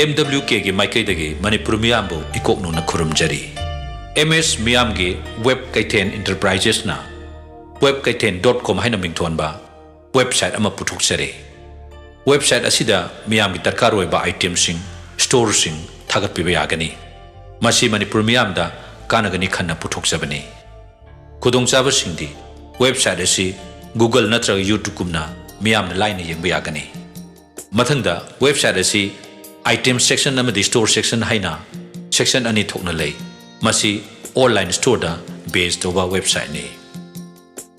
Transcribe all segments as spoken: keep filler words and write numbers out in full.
M W ꯀꯦꯒꯤ ꯃꯥꯏꯀꯩꯗꯒꯤ ꯃꯅꯤꯄꯨꯔ ꯃꯤꯌꯥꯝꯕꯨ ꯏꯀꯣꯛꯅꯧꯅ ꯈꯨꯔꯨꯝꯖꯔꯤ꯫ M ꯑꯦꯁ ꯃꯤꯌꯥꯝꯒꯤ ꯋꯦꯕ ꯀꯩꯊꯦꯜ ꯏꯟꯇꯔꯄ꯭ꯔꯥꯏꯖꯦꯁꯅ ꯋꯦꯕ ꯀꯩꯊꯦꯜ ꯗꯣꯠ ꯀꯣꯝ ꯍꯥꯏꯅ ꯃꯤꯡꯊꯣꯟꯕ ꯋꯦꯕꯁꯥꯏꯠ ꯑꯃ ꯄꯨꯊꯣꯛꯆꯔꯦ꯫ ꯋꯦꯕꯁꯥꯏꯠ ꯑꯁꯤꯗ ꯃꯤꯌꯥꯝꯒꯤ ꯗꯔꯀꯥꯔ ꯑꯣꯏꯕ ꯑꯥꯏꯇꯦꯝꯁꯤꯡ, ꯁ꯭ꯇꯣꯔꯁꯤꯡ ꯊꯥꯒꯠꯄꯤꯕ ꯌꯥꯒꯅꯤ꯫ ꯃꯁꯤ ꯃꯅꯤꯄꯨꯔ ꯃꯤꯌꯥꯝꯗ ꯀꯥꯟꯅꯒꯅꯤ ꯈꯟꯅ ꯄꯨꯊꯣꯛꯆꯕꯅꯤ꯫ ꯈꯨꯗꯣꯡꯆꯥꯕꯁꯤꯡꯗꯤ ꯋꯦꯕꯁꯥꯏꯠ ꯑꯁꯤ Google ꯅꯠꯇ꯭ꯔꯒ YouTubeꯒꯨꯝꯅ ꯃꯤꯌꯥꯝꯅ ꯂꯥꯏꯅ ꯌꯦꯡꯕ ꯌꯥꯒꯅꯤ꯫ ꯃꯊꯪꯗ, ꯋꯦꯕꯁꯥꯏꯠ ꯑꯁꯤ ꯑꯥꯏꯇꯦꯝ ꯁꯦꯛꯁꯟ ꯑꯃꯗꯤ ꯁ꯭ꯇꯣꯔ ꯁꯦꯛꯁꯟ ꯍꯥꯏꯅ ꯁꯦꯛꯁꯟ ꯑꯅꯤ ꯊꯣꯛꯅ ꯂꯩ꯫ ꯃꯁꯤ ꯑꯣꯟꯂꯥꯏꯟ ꯁ꯭ꯇꯣꯔꯗ ꯕꯦꯖ ꯇꯧꯕ ꯋꯦꯕꯁꯥꯏꯠꯅꯤ꯫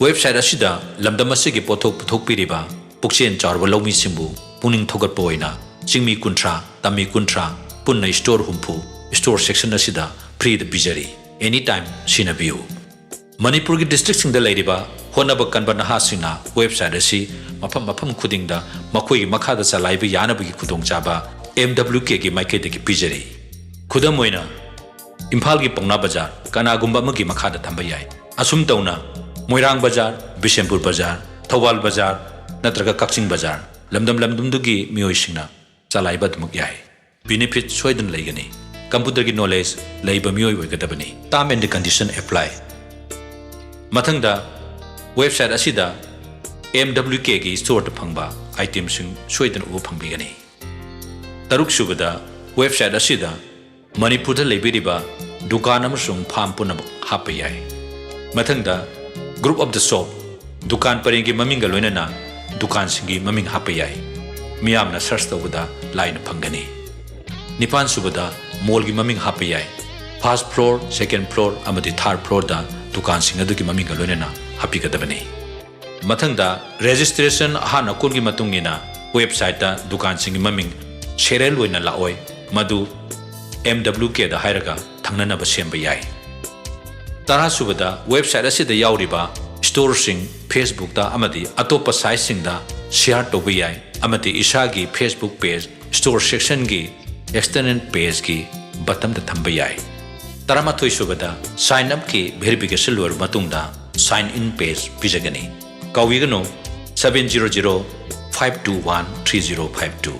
ꯋꯦꯕꯁꯥꯏꯠ ꯑꯁꯤꯗ ꯂꯝꯗꯝ ꯑꯁꯤꯒꯤ ꯄꯣꯠꯊꯣꯛ ꯄꯨꯊꯣꯛꯄꯤꯔꯤꯕ ꯄꯨꯛꯆꯦꯜ ꯆꯥꯎꯔꯕ ꯂꯧꯃꯤꯁꯤꯡꯕꯨ ꯄꯨꯛꯅꯤꯡ ꯊꯧꯒꯠꯄ ꯑꯣꯏꯅ ꯆꯤꯡꯃꯤ ꯀꯨꯟꯊ꯭ꯔꯥ, ꯇꯝꯃꯤ ꯀꯨꯟꯊ꯭ꯔꯥ, ꯄꯨꯟꯅ ꯁ꯭ꯇꯣꯔ ꯍꯨꯝꯐꯨ ꯁ꯭ꯇꯣꯔ ꯁꯦꯛꯁꯟ ꯑꯁꯤꯗ ꯐ꯭ꯔꯤꯗ ꯄꯤꯖꯔꯤ꯫ ꯑꯦꯅꯤ ꯇꯥꯏꯝ ꯁꯤꯟꯅꯕꯤꯌꯨ꯫ ꯃꯅꯤꯄꯨꯔꯒꯤ ꯗꯤꯁꯇ꯭ꯔꯤꯛꯁꯤꯡꯗ ꯂꯩꯔꯤꯕ ꯍꯣꯠꯅꯕ ꯀꯟꯕ ꯅꯍꯥꯁꯤꯡꯅ ꯋꯦꯕꯁꯥꯏꯠ ꯑꯁꯤ ꯃꯐꯝ ꯃꯐꯝ ꯈꯨꯗꯤꯡꯗ ꯃꯈꯣꯏꯒꯤ ꯃꯈꯥꯗ ꯆꯂꯥꯏꯕ ꯌꯥꯅꯕꯒꯤ ꯈꯨꯗꯣꯡꯆꯥꯕ ꯑꯦꯝ ꯗꯕ꯭ꯂꯤꯎ ꯀꯦꯒꯤ ꯃꯥꯏꯀꯩꯗꯒꯤ ꯄꯤꯖꯔꯤ꯫ ꯈꯨꯗꯝ ꯑꯣꯏꯅ, ꯏꯝꯐꯥꯜꯒꯤ ꯄꯥꯎꯅꯥ ꯕꯖꯥꯔ ꯀꯅꯥꯒꯨꯝꯕ ꯑꯃꯒꯤ ꯃꯈꯥꯗ ꯊꯝꯕ ꯌꯥꯏ꯫ ꯑꯁꯨꯝ ꯇꯧꯅ, ꯃꯣꯏꯔꯥꯡ ꯕꯖꯥꯔ, ꯕꯤꯁꯦꯝꯄꯨꯔ ꯕꯖꯥꯔ, ꯊꯧꯕꯥꯜ ꯕꯖꯥꯔ ꯅꯠꯇ꯭ꯔꯒ ꯀꯛꯆꯤꯡ ꯕꯖꯥꯔ, ꯂꯝꯗꯝ ꯂꯝꯗꯝꯗꯨꯒꯤ ꯃꯤꯑꯣꯏꯁꯤꯡꯅ ꯆꯂꯥꯏꯕ ꯑꯗꯨꯃꯛ ꯌꯥꯏ꯫ ꯕꯦꯅꯤꯐꯤꯠ ꯁꯣꯏꯗꯅ ꯂꯩꯒꯅꯤ꯫ ꯀꯝꯄ꯭ꯌꯨꯇꯔꯒꯤ ꯅꯣꯂꯦꯖ ꯂꯩꯕ ꯃꯤꯑꯣꯏ ꯑꯣꯏꯒꯗꯕꯅꯤ꯫ Term and the condition apply꯫ ꯃꯊꯪꯗ, ꯋꯦꯕꯁꯥꯏꯠ ꯑꯁꯤꯗ ꯑꯦꯝ ꯗꯕ꯭ꯂꯤꯎ ꯀꯦꯒꯤ ꯁ꯭ꯇꯣꯔꯗ ꯐꯪꯕ ꯑꯥꯏꯇꯦꯝꯁꯤꯡ ꯁꯣꯏꯗꯅ ꯎꯕ ꯐꯪꯕꯤꯒꯅꯤ꯫ ꯇꯔꯨꯛꯁꯨꯕꯗ, ꯋꯦꯕꯁꯥꯏꯠ ꯑꯁꯤꯗ ꯃꯅꯤꯄꯨꯔꯗ ꯂꯩꯕꯤꯔꯤꯕ ꯗꯨꯀꯥꯟ ꯑꯃꯁꯨꯡ ꯐꯥꯝ ꯄꯨꯝꯅꯃꯛ ꯍꯥꯞꯄ ꯌꯥꯏ꯫ ꯃꯊꯪꯗ, Group of the Shop, ꯗꯨꯀꯥꯟ ꯄꯔꯦꯡꯒꯤ ꯃꯃꯤꯡꯒ ꯂꯣꯏꯅꯅ ꯗꯨꯀꯥꯟꯁꯤꯡꯒꯤ ꯃꯃꯤꯡ ꯍꯥꯞꯄ ꯌꯥꯏ꯫ ꯃꯤꯌꯥꯝꯅ ꯁꯔꯆ ꯇꯧꯕꯗ ꯂꯥꯏꯅ ꯐꯪꯒꯅꯤ꯫ ꯅꯤꯄꯥꯟꯁꯨꯕꯗ, ꯃꯣꯜꯒꯤ ꯃꯃꯤꯡ ꯍꯥꯞꯄ ꯌꯥꯏ꯫ ꯐꯥꯔꯁꯠ ꯐ꯭ꯂꯣꯔ, ꯁꯦꯀꯦꯟꯗ ꯐ꯭ꯂꯣꯔ ꯑꯃꯗꯤ ꯊꯥꯔꯗ ꯐ꯭ꯂꯣꯔꯗ ꯗꯨꯀꯥꯟꯁꯤꯡ ꯑꯗꯨꯒꯤ ꯃꯃꯤꯡꯒ ꯂꯣꯏꯅꯅ ꯍꯥꯞꯄꯤꯒꯗꯕꯅꯤ꯫ ꯃꯊꯪꯗ, ꯔꯦꯖꯤꯁꯇ꯭ꯔꯦꯁꯟ ꯑꯍꯥꯟ ꯑꯀꯣꯟꯒꯤ ꯃꯇꯨꯡ ꯏꯟꯅ ꯋꯦꯕꯁꯥꯏꯠꯇ ꯗꯨꯀꯥꯟꯁꯤꯡꯒꯤ ꯃꯃꯤꯡ ꯁꯦꯔꯦꯜ ꯑꯣꯏꯅ ꯂꯥꯛꯑꯣꯏ, ꯃꯗꯨ ꯑꯦꯝ ꯗꯕ꯭ꯂꯤꯎ ꯀꯦꯗ ꯍꯥꯏꯔꯒ ꯊꯪꯅꯅꯕ ꯁꯦꯝꯕ ꯌꯥꯏ꯫ ꯇꯔꯥꯁꯨꯕꯗ, ꯋꯦꯕꯁꯥꯏꯠ ꯑꯁꯤꯗ ꯌꯥꯎꯔꯤꯕ ꯁ꯭ꯇꯣꯔꯁꯤꯡ ꯐꯦꯁꯕꯨꯛꯇ ꯑꯃꯗꯤ ꯑꯇꯣꯞꯄ ꯁꯥꯏꯠꯁꯤꯡꯗ ꯁꯤꯌꯥꯔ ꯇꯧꯕ ꯌꯥꯏ ꯑꯃꯗꯤ ꯏꯁꯥꯒꯤ ꯐꯦꯁꯕꯨꯛ ꯄꯦꯖ ꯁ꯭ꯇꯣꯔ ꯁꯦꯛꯁꯟꯒꯤ ꯑꯦꯛꯁꯇꯔꯅꯦꯜ ꯄꯦꯖꯀꯤ ꯕꯇꯝꯗ ꯊꯝꯕ ꯌꯥꯏ꯫ ꯇꯔꯥꯃꯥꯊꯣꯏꯁꯨꯕꯗ, ꯁꯥꯏꯟ ꯑꯞꯀꯤ ꯚꯦꯔꯤꯐꯤꯀꯦꯁꯟ ꯂꯣꯏꯔꯕ ꯃꯇꯨꯡꯗ ꯁꯥꯏꯟ ꯏꯟ ꯄꯦꯖ ꯄꯤꯖꯒꯅꯤ꯫ ꯀꯥꯎꯕꯤꯒꯅꯨ, seven zero zero five two one three zero five two꯫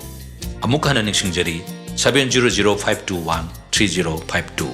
ꯑꯃꯨꯛ ꯍꯟꯅ ꯅꯤꯡꯁꯤꯡꯖꯔꯤ, seven zero zero five two one three zero five two꯫